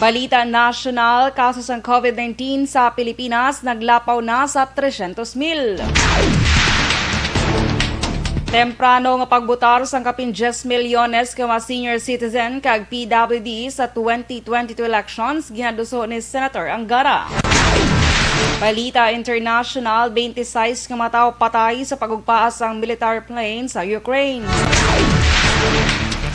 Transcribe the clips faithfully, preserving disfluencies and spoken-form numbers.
Balita nasyonal, kaso sang COVID nineteen sa Pilipinas naglapaw na sa tresyentos mil. Temprano nga pagbotar sang kapin diyes milyones ka mga senior citizen kag P W D sa twenty twenty-two elections, ginaduso ni Senator Angara. Balita international, twenty-six ka mga tawo patay sa pag-ugpaas sang military plane sa Ukraine.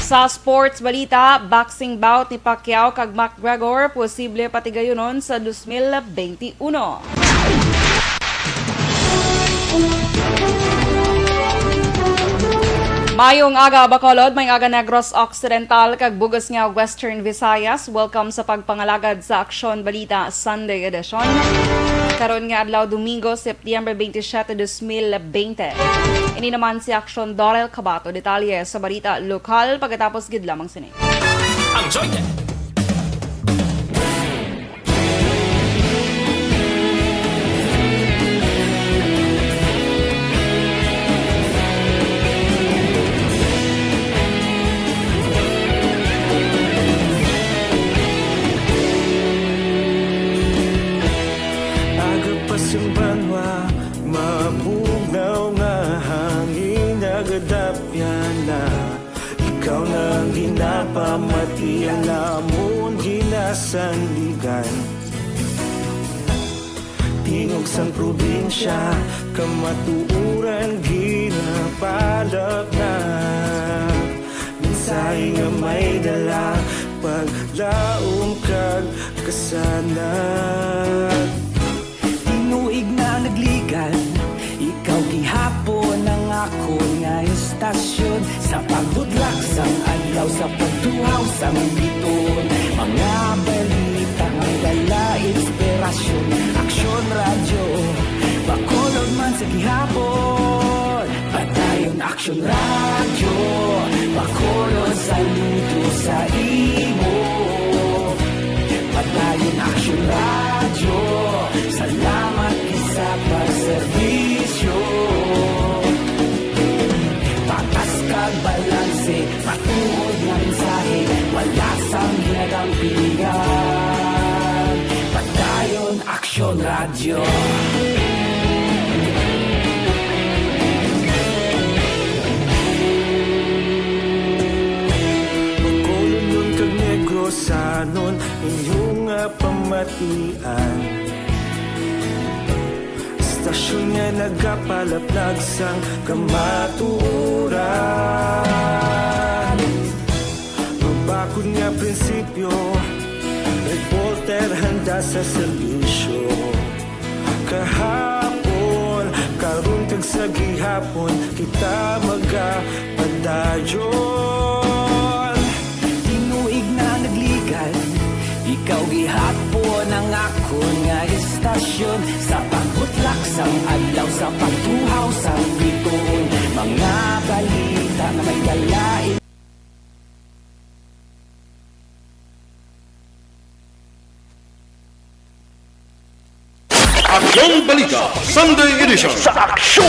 Sa sports balita, boxing bout ni Pacquiao kag McGregor posible patigayunon sa dos mil bente uno. Mayong aga, Bacolod, mayong aga, Negros Occidental, kag bug-os nga Western Visayas. Welcome sa pagpangalagad sa Aksyon Balita Sunday Edition. Karon nga adlaw, Domingo, September twenty-seven, dos mil bente. Ini naman si Aksyon Dorel Cabato. Detalye sa balita lokal pagkatapos gid lamang sini. Ang Joyte. Aga pa sang banwa, mabugnaw nga hangin nagadapyan na. Ikaw na ang ginapamati, ang amon ginasandigan. Tingog sang probinsya, kamatuoran ginapalapnag. Mensahe nga may dala, paglaom kag kasanag. Tinuig na nagligad, ikaw gihapon ang akon nga istasyon. Sa pagbudlak sang adlaw, sa pagtuhaw sang biton, mga balita nga dala inspirasyon. Aksyon Radyo, Bacolod man sa gihapon. Padayon Aksyon Radyo, Bacolod, saludo sa imo. Padayon Aksyon Radyo, salamat gid sa pagserbisyo. Patas kag balanse, matuod nga mensahe, wala sang ginadampingan. Padayon Aksyon Radyo. Bacolodnon kag Negrosanon, inyo nga pamatian. Istasyon nga nagapalaplag sang kamatuoran. Mabakod nga prinsipyo, reporter handa sa serbisyo. Kahapon, karon kag sa gihapon, kita magapadayon. Tinuig na nagligad, ikaw gihapon ang akon nga istasyon. Sa pagbutlak sang adlaw, sa pagtuhaw sang biton, mga balita nga may dala. Aksyon Balita Sunday Edition. Sa aksyon!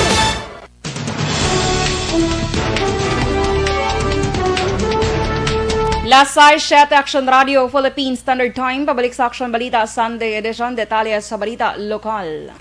Las sais siyete, Aksyon Radio Philippine Standard Time. Pabalik sa Aksyon Balita Sunday Edition. Detalye sa balita lokal.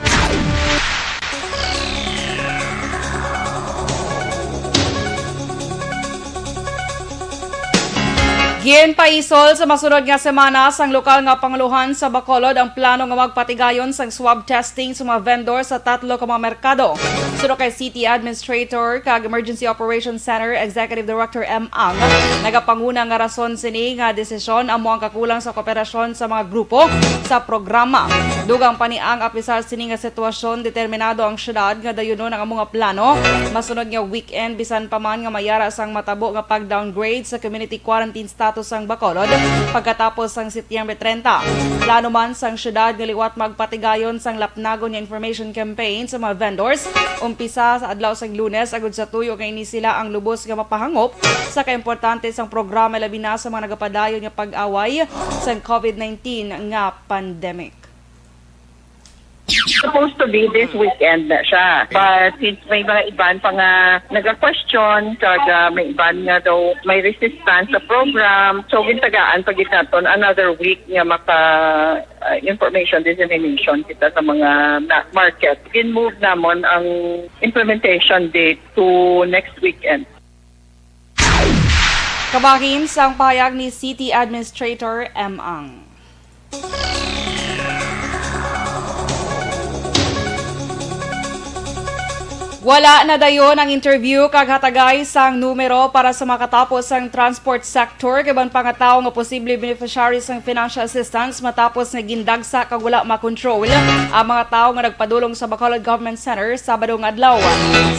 Ginpaisol sa masunod nga semana sang lokal nga pangulohan sa Bacolod ang plano nga magpatigayon sang swab testing sa mga vendor sa tatlo ka mga merkado. Suno kay City Administrator kag Emergency Operations Center Executive Director M. Ang, nagapanguna nga rason sini nga desisyon amo ang kakulang sa kooperasyon sa mga grupo sa programa. Dugang pa ni Ang, apisar sini nga sitwasyon, determinado ang syudad nga dayunon ang amo nga plano masunod nga weekend, bisan pa man nga may ara sang matabo nga pag-downgrade sa community quarantine status sang Bacolod pagkatapos sang Setyembre treinta. Plano man sang syudad nga liwat magpatigayon sang lapnagon nga information campaign sa mga vendors, umpisa sa adlaw sang Lunes, agud sa tuyo nga ini sila ang lubos nga mapahangop sa kaimportante sang programa, labi na sa mga nagapadayon nga pag-away sang COVID nineteen nga pandemic. Supposed to be this weekend na siya. But since may mga iban pa nga naga-question, kag, ah, may iban nga daw may resistance sa program, so gintagaan pa gid naton another week nga maka, ah, information dissemination kita sa mga na-, market. Gin-move namon ang implementation date to next weekend. Kabahin sang pahayag ni City Administrator M. Ang. Wala na dayon ang interview kag hatagay sang numero para sa makatapos sang transport sector kag iban pa nga tawo nga posible beneficiaries sang financial assistance matapos nga gindagsa kag wala makontrol ang mga tawo nga nagpadulong sa Bacolod Government Center Sabado nga adlaw.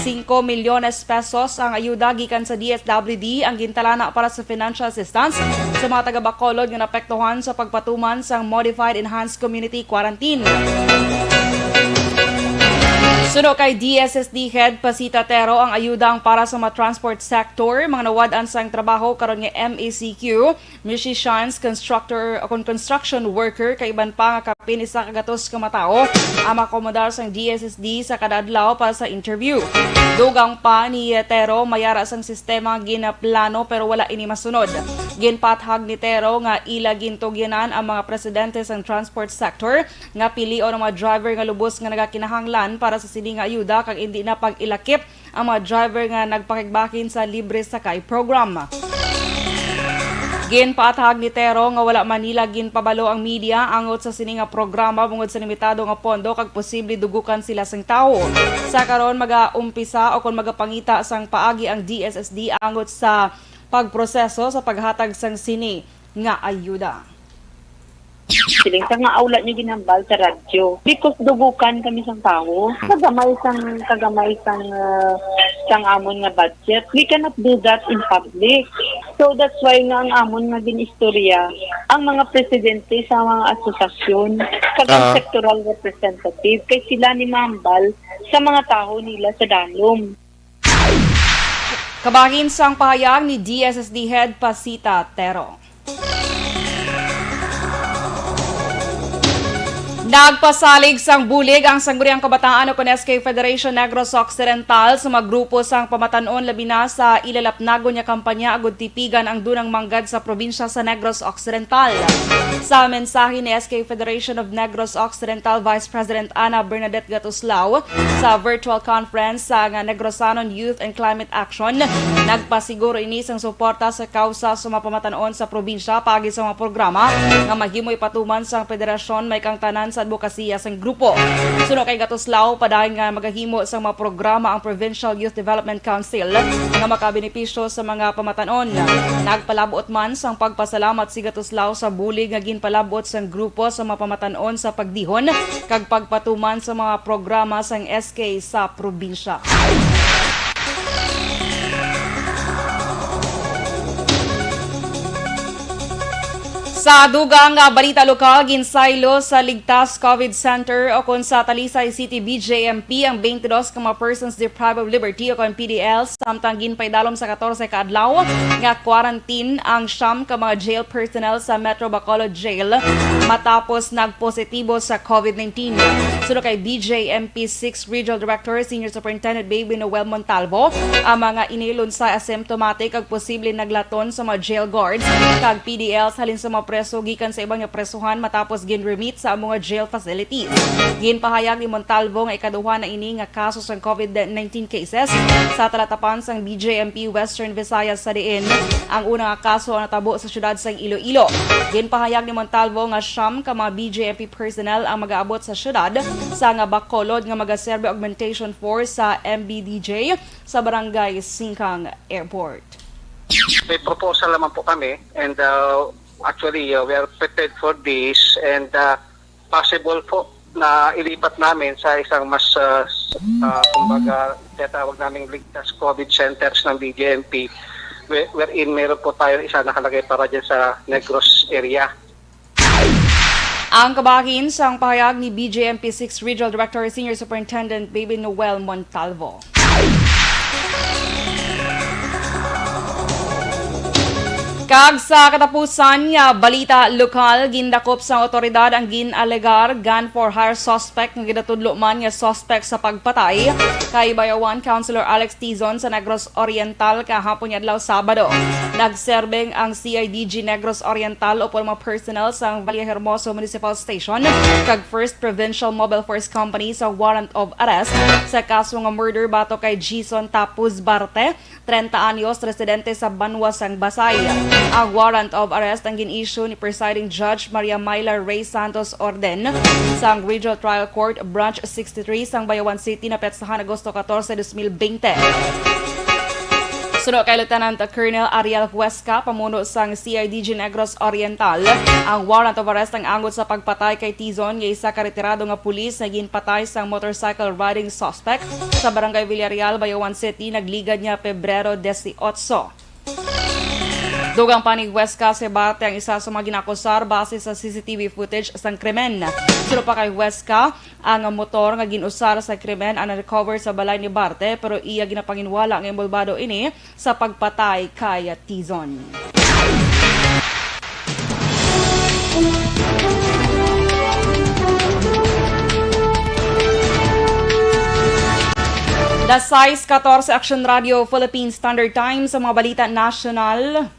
Singko milyones pesos ang ayuda gikan sa D S W D ang gintalana para sa financial assistance sa mga taga Bacolod nga naapektuhan sa pagpatuman sang Modified Enhanced Community Quarantine. Suno kay D S S D Head Pasita Tero, ang ayuda ang para sa mga transport sector, mga nawad-an sang trabaho karon nga M A C Q, musicians, constructor, o kon construction worker, kay iban pa nga kapin isa ka gatos ka matawo ang makomodar sang D S S D sa kada adlaw para sa interview. Dugang pa ni Tero, may ara sang sistema ginaplano pero wala ini masunod. Ginpathag ni Tero nga ila gintugyanan ang mga presidente sang transport sector nga pilion ang mga driver nga lubos nga nagakinahanglan para sa sini nga ayuda kag indi na pag-ilakip ang mga driver nga nagpakigbahin sa libre sakay program. Ginpaathag ni Tero nga wala man nila ginpabalo ang media angot sa sini nga programa bangod sa limitado nga pondo kag posible dugukan sila sang tawo. Sa karon, magaumpisa o kon magapangita sang paagi ang D S S D angot sa pagproseso sa paghatag sang sini nga ayuda. Siling sa nga, "Aw, wala niyo ginhambal sa radyo." Because dugukan kami sang tawo. Kagamay sang, kagamay sang, ah, sang amon nga budget. We cannot do that in public. So that's why nga ang amon nga gin-istorya ang mga presidente sa mga asosasyon kag ang Ah. sectoral representative kay sila ni mahambal sa mga tawo nila sa dalom. Kabahin sang pahayag ni D S S D Head Pasita Tero. Nagpasalig sang bulig ang Sangguniang Kabataan o kon S K Federation Negros Occidental sa mga grupo sang pamatan-on, labi na sa ila lapnagon nga kampanya agud tipigan ang dunang manggad sa probinsya sa Negros Occidental. Sa mensahe ni S K Federation of Negros Occidental Vice President Ana Bernadette Gatuslao sa virtual conference sa nga Negrosanon Youth and Climate Action, nagpasiguro ini sang suporta sa kausa sa mga pamatan-on sa probinsya paagi sa mga programa nga mahimo ipatuman sang federasyon, may kang tanan sa adbokasiya sang grupo. Suno kay Gatuslao, padayon nga magahimo sang mga programa ang Provincial Youth Development Council nga makabenepisyo sa mga pamatan-on. Nagpalabot man sang pagpasalamat si Gatuslao sa bulig nga ginpalabot sang grupo sa mga pamatan-on sa pagdihon kag pagpatuman sa mga programa sang S K sa probinsya. Sa dugang nga balita lokal, ginsaylo sa Ligtas COVID Center o kon sa Talisay City B J M P ang twenty-two ka mga persons deprived of liberty o kon P D L, samtang ginpaidalom sa katorse ka adlaw nga quarantine ang siyam ka mga jail personnel sa Metro Bacolod Jail matapos nagpositibo sa COVID nineteen. Suno kay B J M P six Regional Director Senior Superintendent Baby Noel Montalvo, ang mga ini lunsay asymptomatic kag posible naglaton sa mga jail guards kag P D Ls halin sa mga preso gikan sa iban nga presohan matapos gin-remit sa amo nga jail facilities. Ginpahayag ni Montalvo nga ikaduha na ini nga kaso sang COVID nineteen cases sa talatapan sang B J M P Western Visayas, sa diin ang una nga kaso ang natabo sa siyudad sang Iloilo. Ginpahayag ni Montalvo nga siyam ka mga B J M P personnel ang magaabot sa siyudad sa nga Bacolod nga magaserbi augmentation force sa M B D J sa Barangay Singkang Airport. May proposal naman po kami, and, uh, actually, uh, we are prepared for this, and, uh, possible po na ilipat namin sa isang mas, uh, s-, uh, kumbaga, tinatawag naming ligtas COVID centers ng B J M P, whe-, wherein meron po tayo isa nakalagay para dyan sa Negros area. Ang kabahin sang pahayag ni B J M P six Regional Director Senior Superintendent Baby Noel Montalvo. Kag sa katapusan nga balita lokal, gindakop sang awtoridad ang gin-alegar gun for hire suspect nga ginatudlo man nga suspect sa pagpatay kay Bayawan Councilor Alex Tizon sa Negros Oriental kahapon nga adlaw, Sabado. Nagserbeng ang C I D G Negros Oriental upod mga personnel sang Valle Hermoso Municipal Station kag First Provincial Mobile Force Company sa warrant of arrest sa kaso nga murder batok kay Jason Tapuz Barte, treinta anyos, residente sa Banwa sang Basay. Ang warrant of arrest ang gin-issue ni Presiding Judge Maria Myla Rey Santos Orden sang Regional Trial Court Branch sixty-three sang Bayawan City, napetsahan Agosto katorse, dos mil bente. Suno kay Lieutenant Colonel Ariel Huesca, pamuno sang C I D G Negros Oriental, ang warrant of arrest ang angot sa pagpatay kay Tizon nga isa ka retirado nga pulis nga ginpatay sang motorcycle riding suspect sa Barangay Villarreal, Bayawan City, nagligad nga Pebrero dieciocho. Dugang pa ni Huesca, si Barte ang isa sa mga ginakusar base sa C C T V footage sang krimen. Suno pa kay Huesca, ang motor nga gin-usar sa krimen ang na-recover sa balay ni Barte, pero iya ginapanginwala nga inbolbado ini sa pagpatay kay Tizon. Alas sais katorse, Action Radio Philippine Standard Time sa mga balita nasyonal.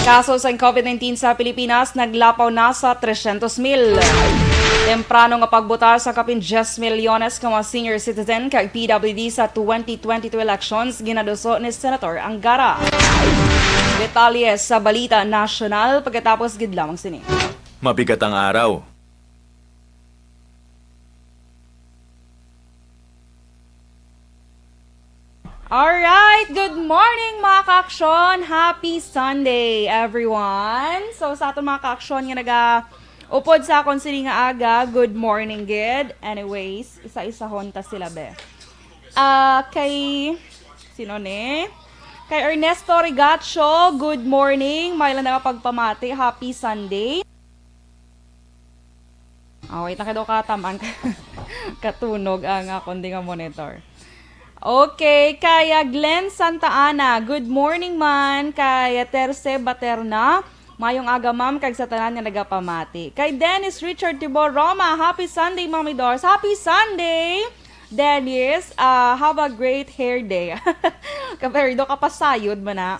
Kaso sa COVID nineteen sa Pilipinas naglapaw na sa tresyentos mil. Temprano nga pagbutar sa kapin diyes milyones ka mga senior citizen kag P W D sa twenty twenty-two elections, ginaduso ni Senator Angara. Detalye sa balita nasyonal pagkatapos gid lamang sini. Mabigat ang araw. Alright, good morning, mga ka-aksyon. Happy Sunday, everyone. So, sa aton mga ka-aksyon nga naga-upod sa akon sini nga aga, good morning gid. Anyways, isa-isahon ta sila, be. Ah, kay, sino ni? Kay Ernesto Rigacho, good morning. May lang nakapagpamati. Happy Sunday. Oh, wait, naka daw katam-an ka-, katunog ang akon di nga monitor. Okay, kaya Glenn Santa Ana, good morning man. Kaya Terce Baterna, mayong aga, ma'am, kag sa tanan nga nagapamati. Kay Dennis Richard Tibor Roma, happy Sunday, Mommy Dors. Happy Sunday, Dennis. Ah, have a great hair day. Kapag do ka pasayod man na.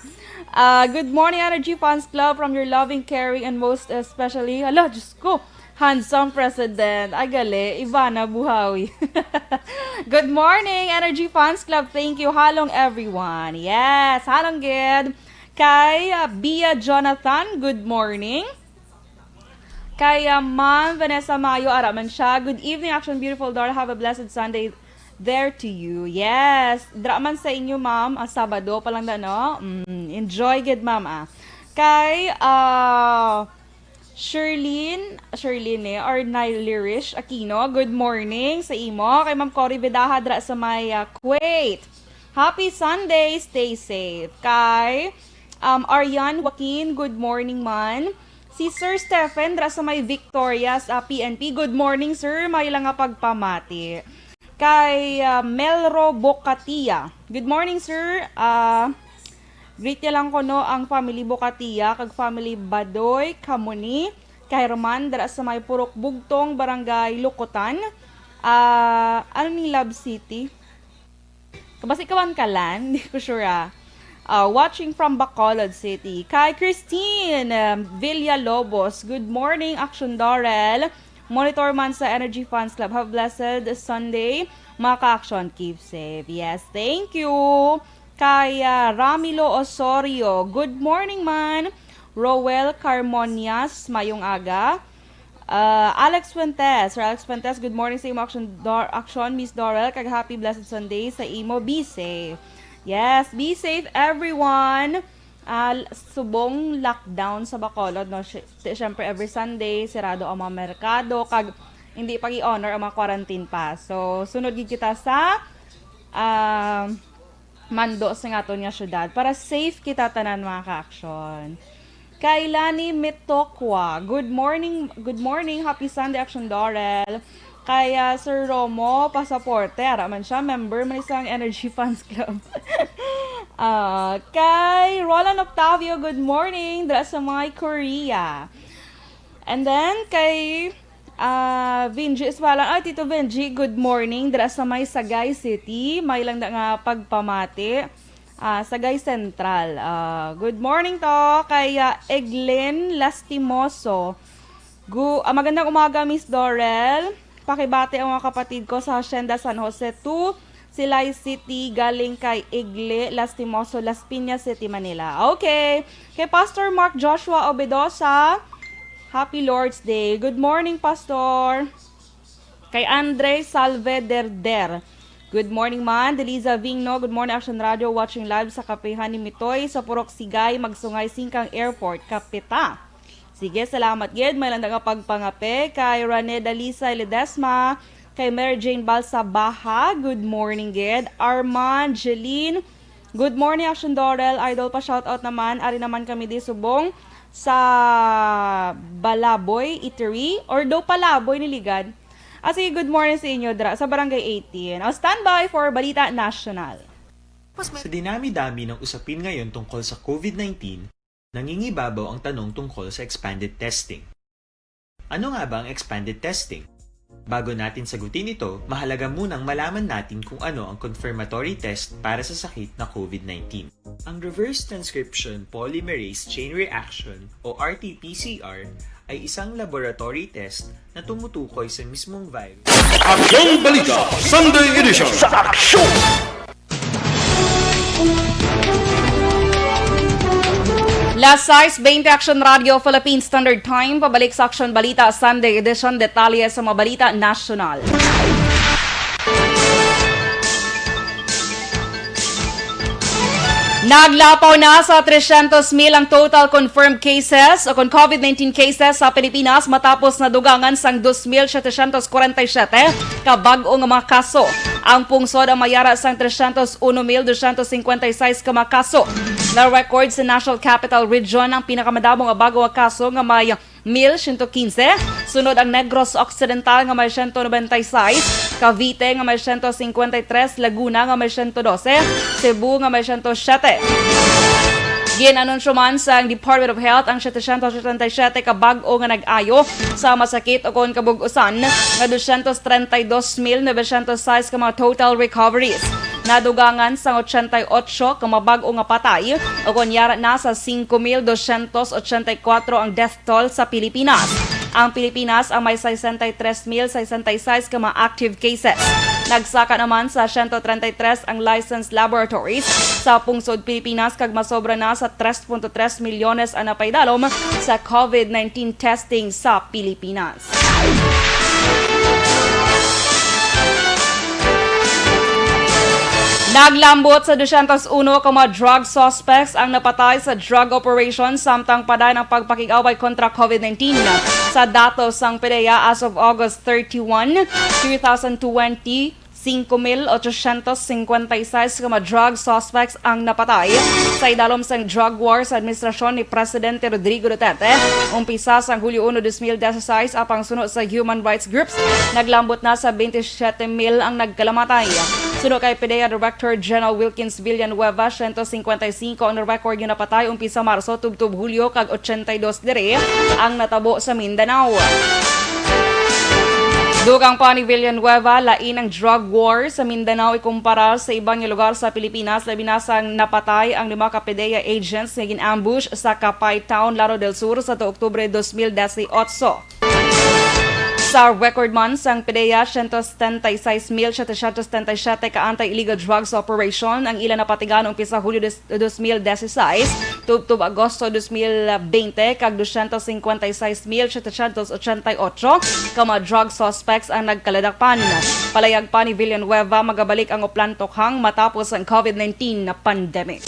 Ah, good morning, Energy Fans Club, from your loving, caring, and most especially, hala, Diyos ko, handsome President. Ay, gali, Ivana Buhawi. Good morning, Energy Fans Club. Thank you. Halong everyone. Yes, halong gid. Kay, ah, Bia Jonathan, good morning. Kay, ah, Ma'am Vanessa Mayo, ara man siya. Good evening, Action Beautiful Dora. Have a blessed Sunday there to you. Yes, dra man sa inyo, ma'am. Ah, Sabado pa lang da, no? Mm, enjoy gid, ma'am, ah. Kay, ah, Sherlyn, Sherlyn eh, or Nilirish Aquino, good morning sa imo. Kay Ma'am Cory Vidaja dra sa may, ah, Kuwait. Happy Sunday, stay safe. Kay, um, Arian Joaquin, good morning man. Si Sir Stephen dra sa may Victorias, ah, P N P, good morning, sir. May lang nga pagpamati. Kay, ah, Melro Bocatia. Good morning, sir. Ah, greet niya lang kuno ang family Bocatia kag family Badoy Kamuni. Kay Herman, dira sa may Purok Bugtong, Barangay Lukutan. Ah, ano ning Love City? Kabasi ka man kalan? Di ko sure, ah. Ah, watching from Bacolod City. Kay Christine, um, Villalobos, good morning, Action Dorel. Monitor man sa Energy Fans Club. Have a blessed Sunday, mga ka-action. Keep safe. Yes, thank you. Kay, ah, Ramilo Osorio, good morning man. Roel Carmonias, mayong aga. Ah, Alex Fuentes, Sir Alex Fuentes, good morning sa imo, Action, Dor-, Action, Miss Dorel, kag happy blessed Sunday sa imo. Be safe. Yes, be safe, everyone. Ah, l-, subong lockdown sa Bacolod, no? Sy-, ti-, syempre, every Sunday, sirado ang mga merkado, kag hindi pag-i-honor ang mga quarantine pass. So, sunod gid kita sa, ah, mando sa aton nga syudad para safe kita tanan, mga ka-action. Kay Lani Mitokwa, good morning, good morning, happy Sunday, Action Dorel. Kay, ah, Sir Romo Pasaporte, ara man siya, member man sang Energy Fans Club. Ah, kay Roland Octavio, good morning, dira sa may Korea. And then, kay, ah, Vinji Iswalan, ay, Tito Vinji, good morning, dira sa may Sagay City. May lang na nga pagpamati, ah, Sagay Central. Ah, good morning to kay, ah, Eglin Lastimoso. Gu-, ah, magandang umaga, Miss Dorel. Pakibati ang mga kapatid ko sa Hacienda San Jose two, Silay City, galing kay Igle Lastimoso, Las Piñas City, Manila. Okay. Kay Pastor Mark Joshua Obedosa, happy Lord's Day. Good morning, Pastor. Kay Andre Salve Derder. Good morning, man. Deliza Vingno, good morning, Action Radio, watching live sa kapihan ni Mitoy sa Purok Sigay, Magsungay, Singkang Airport, Kapita. Sige, salamat gid. May lang nga pagpangape kay Rene Dalisay Ledesma, kay Mary Jane Balsabaha. Good morning gid. Armand, Jeline, good morning, Action Dorel. Idol, pa shoutout naman. Ari naman kami di subong sa Balaboy Eatery. Or do Palaboy ni Ligan? Ah, sige, good morning sa inyo, dra, sa Barangay eighteen. O, standby for Balita National. Sa dinami-dami ng usapin ngayon tungkol sa COVID nineteen, nangingibabaw ang tanong tungkol sa expanded testing. Ano nga ba ang expanded testing? Bago natin sagutin ito, mahalaga munang malaman natin kung ano ang confirmatory test para sa sakit na COVID nineteen. Ang reverse transcription polymerase chain reaction o R T P C R ay isang laboratory test na tumutukoy sa mismong virus. Aksyon Balita Sunday Edition. Sa Aksyon! Las sais bente, Action Radio Philippine Standard Time. Pabalik sa Action Balita Sunday Edition. Detalye sa mga balita nasyonal. Naglapaw na sa tresyentos mil ang total confirmed cases o kon COVID nineteen cases sa Pilipinas matapos nadugangan sang dos mil setecientos kwarenta y siete ka bag-o nga mga kaso. Ang pungsod ang may yara sang tresyentos uno mil dosyentos singkwenta y seis ka mga kaso. Na-record sa National Capital Region ang pinakamadamo nga bag-o nga kaso nga may mil siyento kinse, sunod ang Negros Occidental nga may siyento nobenta y seis, Cavite nga may siyento singkwenta y tres, Laguna nga may siyento dose, Cebu nga may siyento siyete. Gin-anunsyo man sang Department of Health ang setecientos setenta y siete ka bag-o nga nag-ayo sa masakit ukon kabug-usan nga dosyentos treinta y dos mil novecientos sais ka mga total recoveries. Nadugangan sang ochenta y ocho ka mga bag-o nga patay, ukon yara na sa singko mil dosyentos ochenta y kuwatro ang death toll sa Pilipinas. Ang Pilipinas ang may sesenta y tres mil sesenta y seis ka mga active cases. Nagsaka naman sa siyento treinta y tres ang licensed laboratories sa pungsod Pilipinas, kag masobra na sa tres punto tres milyones ang napaidalom sa COVID nineteen testing sa Pilipinas. Naglambot sa dosyentos uno ka mga drug suspects ang napatay sa drug operation samtang padayon ang pagpakig-away kontra COVID nineteen. Sa datos sang PDEA, as of August thirty-one, two thousand twenty, singko mil ochosyentos singkwenta y seis ka mga drug suspects ang napatay sa idalom sang drug war sa administrasyon ni Presidente Rodrigo Duterte. Umpisa sang Hulyo uno, dos mil dieciséis, apang suno sa human rights groups, naglambot na sa twenty-seven mil ang nagkalamatay. Suno kay PDEA Director General Wilkins Villanueva, siyento singkwenta y singko ang na-record nga napatay umpisa Marso tubtob Hulyo, kag ochenta y dos diri ang natabo sa Mindanao. Dugang pa ni Villanueva, lain ang drug war sa Mindanao ikumpara sa iban nga lugar sa Pilipinas, labi na sang napatay ang lima ka PDEA agents nga gin-ambush sa Kapay Town, Laro del Sur, sa tuo Oktubre dos mil dieciocho. Sa record man sang PDEA, siyento setenta y seis mil setecientos setenta y siete ka anti-illegal drugs operation ang ila napatigan umpisa Hulyo des-, dos mil dieciséis tubtob Agosto dos mil veinte, kag dosyentos singkwenta y seis mil setecientos ochenta y ocho ka mga drug suspects ang nagkaladakpan. Palayag pa ni Villanueva, magabalik ang Oplan Tokhang matapos ang COVID nineteen na pandemic.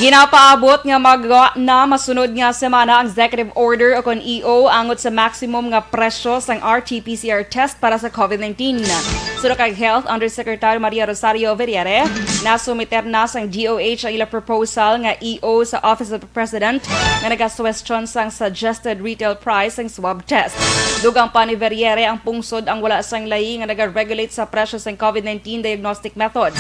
Ginapaabot nga magwa na masunod nga semana ang executive order o kon E O angot sa maximum nga presyo sang R T P C R test para sa COVID nineteen. Suno kag Health Undersecretary Maria Rosario Verriere, nasumiter na sang D O H ang ila proposal nga E O sa Office of the President nga nagasuwestyon sang suggested retail price sang swab test. Dugang pa ni Verriere, ang pungsod ang wala sang layi nga nag-regulate sa presyo sang COVID nineteen diagnostic methods.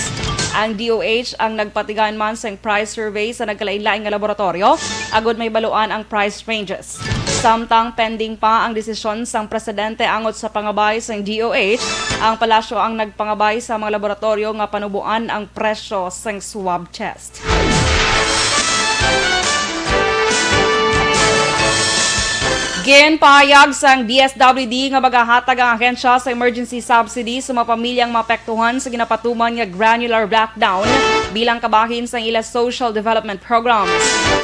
Ang D O H ang nagpatigayon man sang price survey sa nagkalain-lain nga laboratoryo agod mahibaluan ang price ranges. Samtang pending pa ang desisyon sang presidente angot sa pangabay sang D O H, ang palasyo ang nagpangabay sa mga laboratoryo nga panuboan ang presyo sang swab test. Ginpahayag sang D S W D nga magahatag ang ahensya sa emergency subsidy sa mga pamilyang maapektuhan sa ginapatuman nga granular lockdown bilang kabahin sang ila social development programs.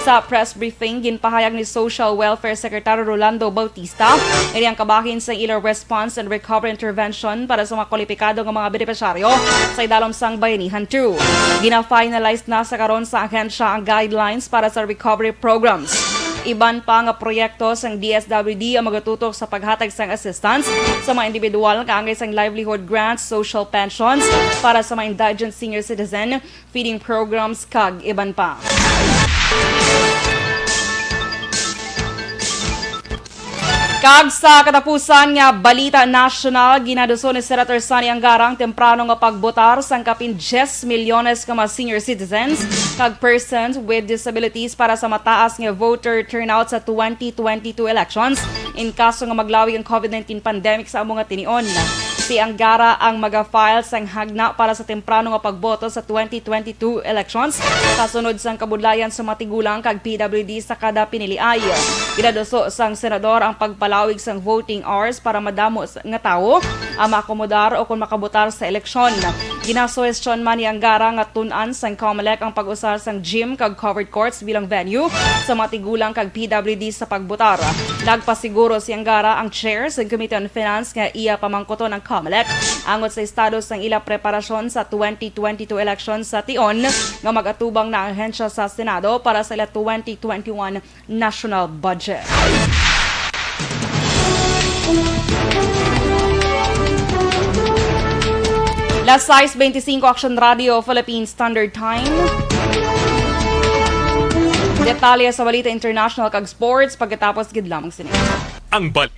Sa press briefing, ginpahayag ni Social Welfare Secretary Rolando Bautista nga ini ang kabahin sang ila response and recovery intervention para sa mga kwalipikado nga mga benepisyaryo sa idalom sang Bayanihan two. Gina-finalize na sa karon sa ahensya ang guidelines para sa recovery programs. Iban pa nga proyekto sang D S W D ang magatutok sa paghatag sang assistance sa mga individual kaangay sang livelihood grants, social pensions para sa mga indigent senior citizen, feeding programs, kag iban pa. Kag sa katapusan nga balita nasyonal, ginaduso ni Senator Sonny Angara ang temprano nga pagbotar sang kapin diyes milyones ka mga senior citizens kag persons with disabilities para sa mataas nga voter turnout sa twenty twenty-two elections in kaso nga maglawig ang COVID nineteen pandemic sa amo nga tinion. Si Angara ang maga-file sang hagna para sa temprano nga pagboto sa twenty twenty-two elections kasunod sang kabudlayan sa mga tigulang kag P W D sa kada piniliay. Ginaduso sang senador ang pagpalawig sang voting hours para madamo s-, nga tawo ang maakomodar o kon makabotar sa eleksyon. Ginasuhestyon man ni Angara nga tun-an sang COMELEC ang pag-usar sang gym kag covered courts bilang venue sa mga tigulang kag P W D sa pagbotar. Nagpasiguro si Angara, ang chair sa Committee on Finance, nga iya pamangkuton ang COMELEC angot sa estado sang ila preparasyon sa twenty twenty-two election sa tion nga mag-atubang na ang ahensya sa Senado para sa ila twenty twenty-one national budget. Las sais beintisinko, Action Radio, Philippine Standard Time. Detalye sa balita international kag sports pagkatapos gid lamang sini. Ang bal-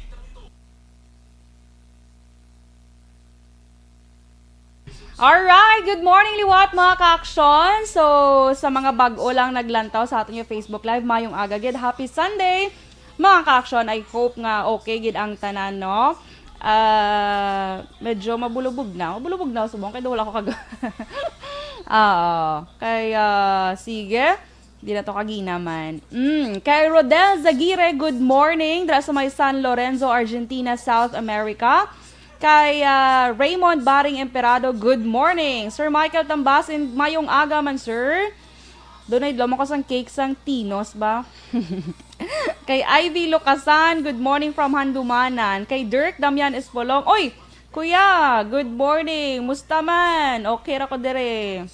Alright, good morning liwat, mga ka-aksyon. So, sa mga bag-o lang naglantaw sa aton nga Facebook Live, mayong aga gid. Happy Sunday, mga ka-aksyon. I hope nga okay gid ang tanan, no? Ah, medyo mabulubog na. Mabulubog na subong kay wala ko kag Oo. Kay, ah, sige. Di na to kaginaman. Mm. Kay Rodel Zagire, good morning. Dira sa may San Lorenzo, Argentina, South America. Kay, ah, Raymond Baring Emperado, good morning. Sir Michael Tambasin, mayong aga man, sir. Dunay dlo man ko sang cake sang Tinos ba? Kay Ivy Lucasan, good morning from Handumanan. Kay Dirk Damian Espolong, oy, kuya, good morning. Musta man? Okay ra ko dire.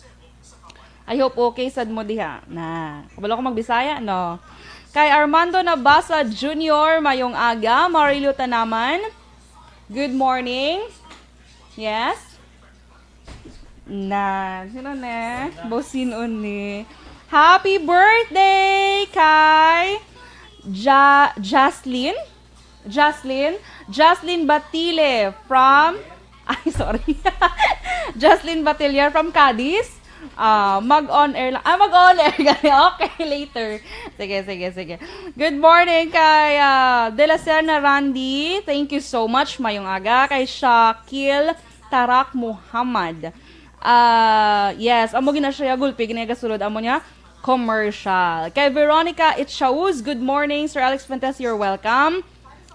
I hope okay sad mo diha. Na, kabalo ko magbisaya, no? Kay Armando Nabasa Junior, mayong aga. Marilio Tanaman, good morning. Yes? Na, sino ne? Bosin Uni. Happy birthday kay Ja-, Jaslyn? Jaslyn? Jaslyn Batile from, ay, sorry. Jaslyn Batilier from Cadiz. Ah, mag-on air lang. Ah, mag-on air gani. Okay, later. Sige, sige, sige. Good morning kay, ah, De La Serna Randy. Thank you so much. Mayong aga. Kay Shakil Tarak Muhammad. Ah, yes, amo gina siya gulpi gina gasulod amo niya commercial. Kay Veronica Itchauz, good morning. Sir Alex Fuentes, you're welcome.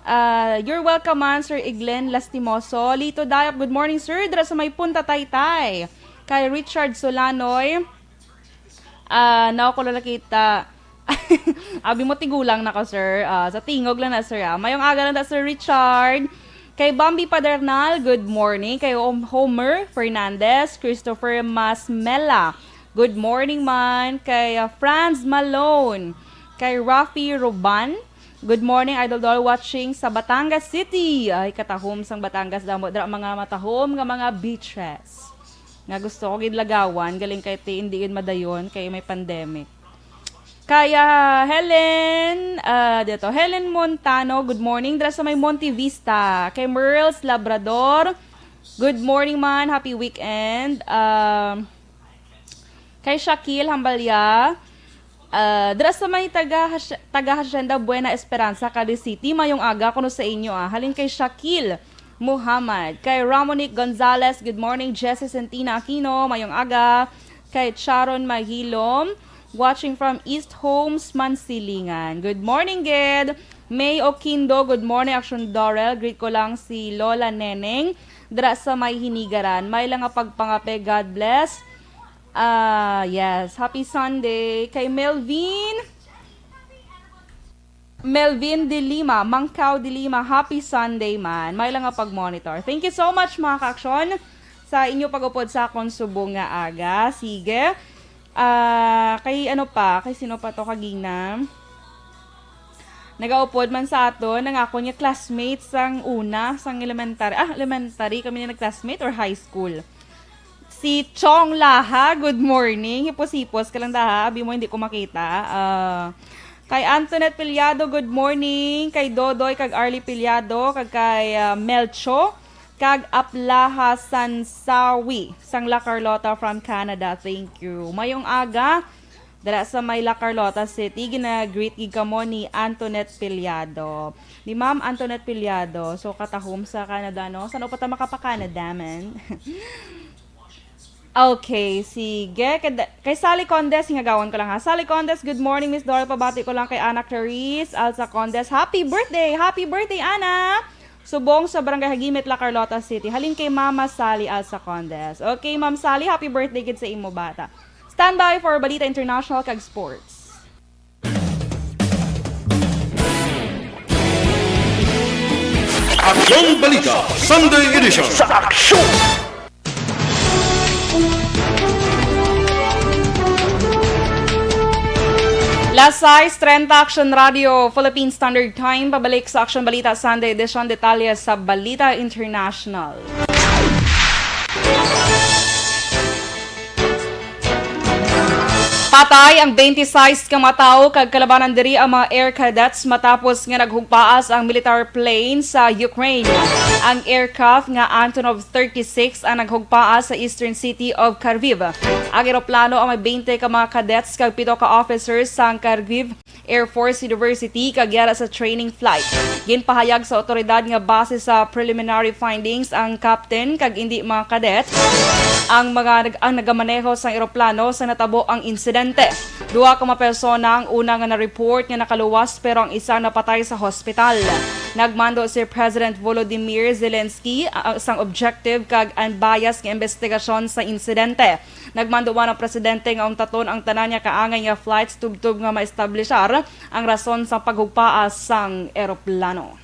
Ah, you're welcome man, Sir Iglen Lastimoso. Lito Dayap, good morning, sir. Dira sa may Punta Taytay. Kay Richard Solanoy, ah, nao ko lang nakita. Abi mo, tigulang na ko, sir. Ah, sa tingog lang na, sir, ah. Mayong aga lang ta, Sir Richard. Kay Bambi Padernal, good morning. Kay Hom-, Homer Fernandez, Christopher Masmela, Good morning man kay, ah, Franz Malone, kay Rafi Ruban. Good morning, Idol Dol, watching sa Batangas City. Ay, katahom sang Batangas damo dira, mga matahom nga mga beaches. Nga gusto ko gid lagawan, galing kay ti, hindi gid madayon kay may pandemic. Kaya Helen, ah, dito, Helen Montano, good morning. Dira sa may Monte Vista. Kay Merls Labrador, good morning man, happy weekend. Um, kay Shakil Hambalya, ah, dira sa may taga Haci-, taga Hacienda Buena Esperanza, Cadiz City, mayong aga kuno sa inyo, ah. Halin kay Shakil Muhammad, kay Ramonic Gonzalez, good morning. Jessie Centina Aquino, mayong aga. Kay Charon Mahilom, watching from East Homes, Mansilingan. Good morning, gid. May Oquindo, good morning, Action Dorel. Greet ko lang si Lola Neneng, dira sa may Hinigaran. May lang nga pagpangape, God bless. Ah, yes. Happy Sunday. Kay Melvin, Melvin de Lima, Mangkaw de Lima, happy Sunday man. May lang nga pag-monitor. Thank you so much, mga ka-aksyon, sa inyo pag-upod sa akon subong nga aga. Sige. Ah, kay ano pa? Kay sino pa to kagina? Nagaupod man sa aton ang akon nga classmate sang una, sang elementary. Ah, elementary kami na nag-classmate or high school? Si Chong Laha, good morning. Hipos-hipos ka lang daha, abi mo hindi ko makita. Ah, kay Antoinette Piliado, good morning. Kay Dodoy, kag Arlie Piliado, kag kay, ah, Melcho, kag Aplaha Sansawi, sang La Carlota from Canada. Thank you. Mayong aga. Dala sa may La Carlota City, gina-greet gid kamo ni Antoinette Piliado. Ni Ma'am Antoinette Piliado. So, katahom sa Canada, no? Saan pa ta makapa-Canada, man? Okay, sige. Kay, kay Sally Condes, hingagawan ko lang ha. Sally Condes, good morning, Miss Dora. Pabati ko lang kay Ana Clarice Alza Condes. Happy birthday! Happy birthday, Ana! Subong sa Barangay Hagimit, La Carlota City. Halin kay Mama Sally Alza Condes. Okay, Ma'am Sally, happy birthday gid sa imo bata. Standby for Balita International kag Sports. Aksyon Balita, Sunday Edition. Sa aksyon! Las sais treinta, Action Radio, Philippine Standard Time. Pabalik sa Action Balita Sunday Edition. Detalye sa Balita International. Patay ang twenty-six ka mga tawo kag kalabanan diri ang mga air cadets matapos nga naghugpaas ang military plane sa Ukraine. Ang aircraft nga Antonov thirty-six ang naghugpaas sa eastern city of Kharkiv. Ang eroplano ang may twenty ka mga cadets kag pito ka officers sang Kharkiv Air Force University kag yara sa training flight. Ginpahayag sa awtoridad nga base sa preliminary findings, ang captain kag indi mga cadet ang mga nag-, ang nagamaneho sang eroplano sa natabo ang insidente. Duha ka mga persona ang una nga na-report nga nakaluwas, pero ang isa napatay sa hospital. Nagmando si President Volodymyr Zelensky, ah, sang objective kag unbiased nga investigasyon sa insidente. Nagmando man ang presidente nga untaton ang tanan nga kaangay nga flights tubtob nga maestablishar ang rason sa paghugpaa sang eroplano.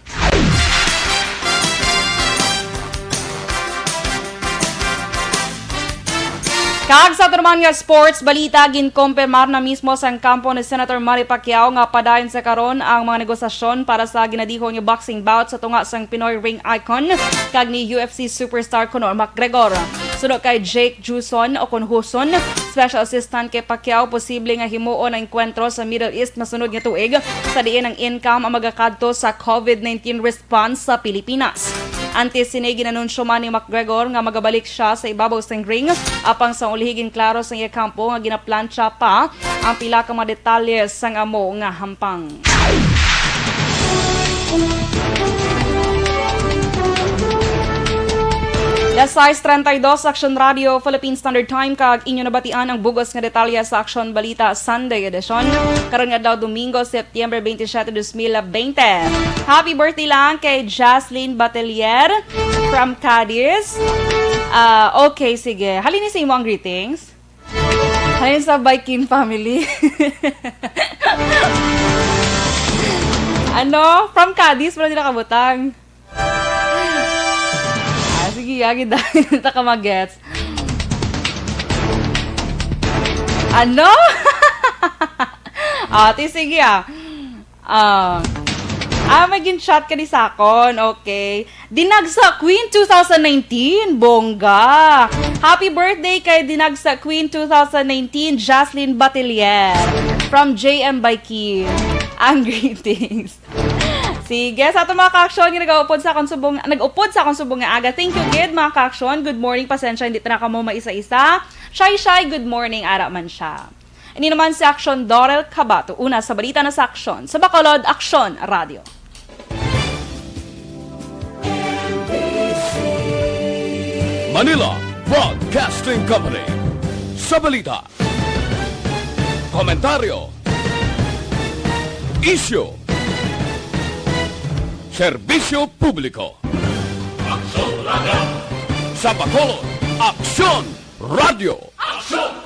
Kag sa aton naman nga sports balita, ginkompirmar na mismo sang kampo ni Senator Manny Pacquiao nga padayon sa karon ang mga negosasyon para sa ginadihon nga boxing bout sa tunga sang Pinoy ring icon kag ni U F C superstar Conor McGregor. Suno kay Jake Juson o kon Huson, special assistant kay Pacquiao, posible nga himuon ang engkwentro sa Middle East masunod nga tuig, sa diin ang income ang magakadto sa COVID nineteen response sa Pilipinas. Antes sini, ginanunsyo man ni McGregor nga magabalik siya sa ibabaw sang ring, apang sa ulihi ginklaro sang iya kampo nga ginaplantsa pa ang pila ka mga detalye sang amo nga hampang. Las sais treinta y dos, Action Radio, Philippine Standard Time, kag inyo nabatian ang bug-os nga detalye sa Action Balita Sunday Edition. Karon nga adlaw, Domingo, September twenty-seven, dos mil veinte. Happy birthday lang kay Jaslyn Batelier from Cadiz. Ah, okay, sige. Halin ni sa imo ang greetings. Halin sa Viking family. Ano? From Cadiz, wala din nakabutang. Ah, sige, agi dahil ta ka magets. Ano? Ah, ti sige, ah. Ah, ah, may gin-chat ka ni sakon. Okay. Dinagsa Queen two thousand nineteen. Bongga. Happy birthday kay Dinagsa Queen two thousand nineteen, Jaslyn Batilier. From J M by Kim. Ang greetings. Sige, sa aton mga ka-aksyon nga nag-upod sa akong subong, nag-upod sa akong subong nga aga. Thank you gid, mga ka-aksyon. Good morning, pasensya, hindi ta na kamo maisa-isa. Shy Shy, good morning, ara man siya. Ini naman si Aksyon Dorel Cabato. Una sa balita na sa Aksyon. Sa Bacolod, Aksyon Radio. Manila Broadcasting Company. Sa balita, komentaryo, isyu, serbisyo publiko. Aksyon Radio. Sa Bacolod, Aksyon Radio. Aksyon